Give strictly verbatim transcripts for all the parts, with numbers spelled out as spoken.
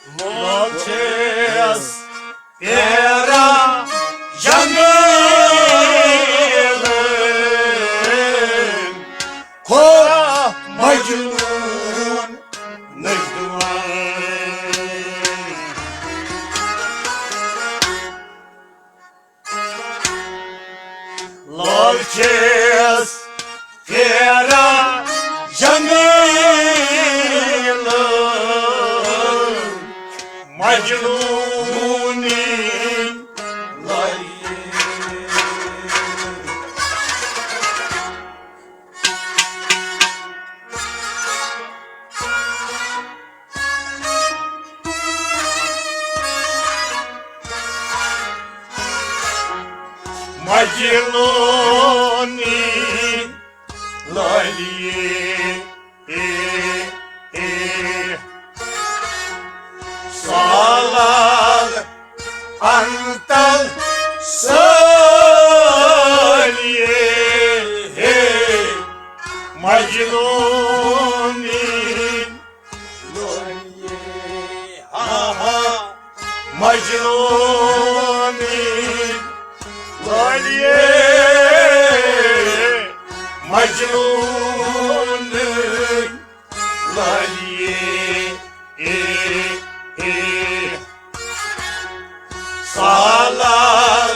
لول چھس پیران جنگلن، کھوٚر مجنون نٔژ دِوان۔ لول چھس پھیران جنگلن، مجنونی لولہِ۔ مجنونی لولہِ، اے، اے۔ سالار انتل سٲلیے، ہے مجنونی لولہِ، ہا ہا، مجنونی لولہِ، مجنون لولہِ، اے، اے۔ سالار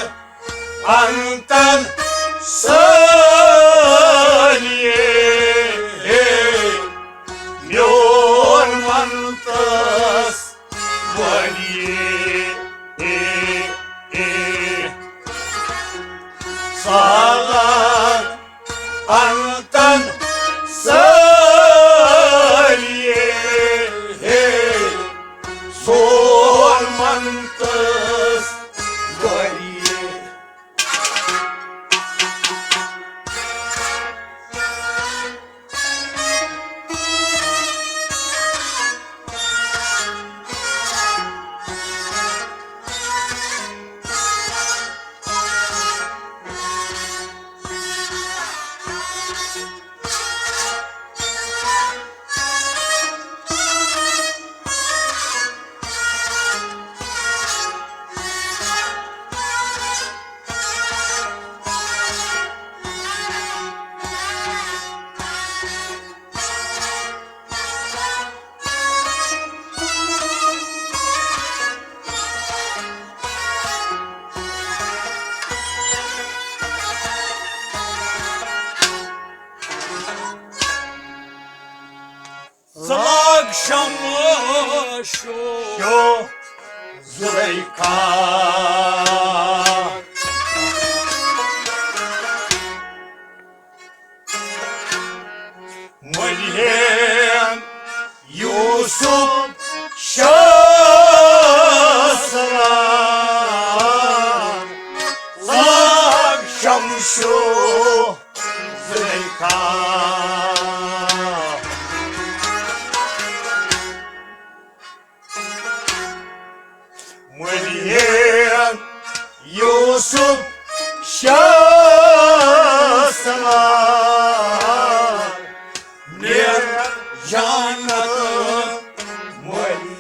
انتن سٲلیے، میون منتس ولیے، اے، اے۔ سالار انتن سٲلیے، سون منتس ولیے۔ لاگ شمشو شو زلیخا۔ ملین یوسف شاہ سلام، لاگ شمشو زلیخا۔ ملین یوسف شاہ سلام، نیر جنت ملین۔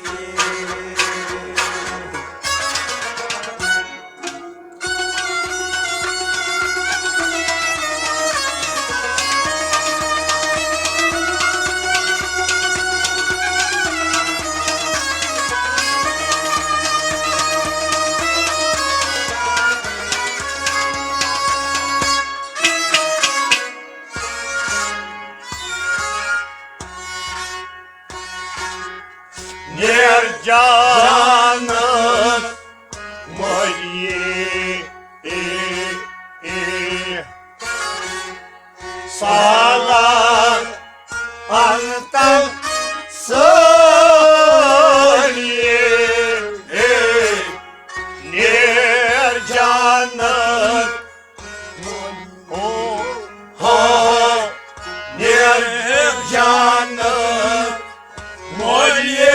نیر جنت ملین، اے، اے۔ سالار انتن سٲلیے، اے۔ نیر جنت، او، ہا، نیر جنت ملین،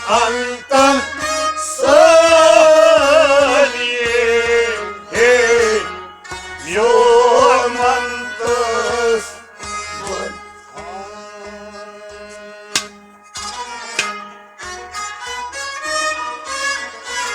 انتم